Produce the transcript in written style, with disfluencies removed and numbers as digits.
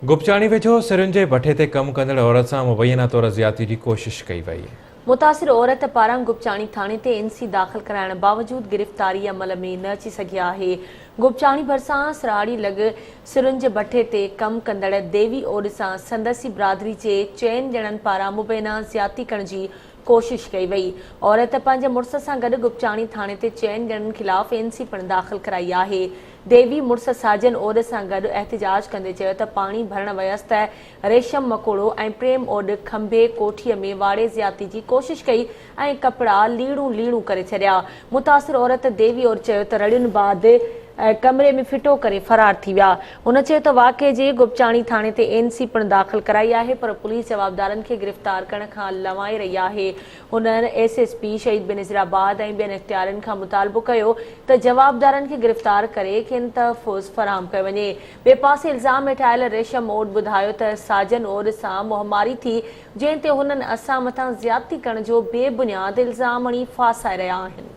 گپچاڻي ويجهو سرن جي بٺي تي ڪم ڪندڙ عورت سان مبينا طور زيادتي جي ڪوشش ڪئي وئي. متاثر عورت پاران گپچاڻي ٿاڻي تي اين سي داخل ڪرائڻ باوجود گرفتاري عمل ۾ نه اچي سگهي آهي. گپچاڻي ڀرسان سرهاڙي لڳ سرن جي بٺي تي ڪم ڪندڙ ديوي اوڏ سان سندس ئي برادري جي چئن ڄڻن پاران مبينا زيادتي ڪرڻ جي ڪوشش ڪئي وئي. عورت پنهنجي مڙس سان گڏ گپچاڻي ٿاڻي تي چئن ڄڻن خلاف اين سي پڻ داخل ڪرائي آهي. ديوي مڙس ساجن اوڏ سان گڏ احتجاج ڪندي چيو ته پاڻي ڀرڻ ويس ته ريشم مڪوڙو ۽ پريم اوڏ کنڀي ڪوٺيء ۾ واڙي زيادتي جي ڪوشش ڪئي ۽ ڪپڙا ليڙون ليڙون ڪري ڇڏيا. متاثر عورت ديوي اوڏ چيو ته رڙين بعد ڪمري ۾ ڦٽو ڪري فرار ٿي ويا. هن چيو ته واقعي جي گپچاڻي ٿاڻي تي اين سي پڻ داخل ڪرائي آهي پر پوليس جوابدارن کي گرفتار ڪرڻ کان لنوائي رهي آهي. هن ايس ايس پي شهيد بينظيرآباد ۽ ٻين اختيارين کان مطالبو ڪيو ته جوابدارن کي گرفتار ڪري کين تحفظ فراهم ڪيو وڃي. ٻئي پاسي الزام هيٺ آيل ريشم اوڏ ٻڌايو ته ساجن اوڏ سان مهماري ٿي جنهن تي هنن اسان مٿان زيادتي ڪرڻ جو بي بنياد الزام هڻي ڦاسائي رهيا آهن.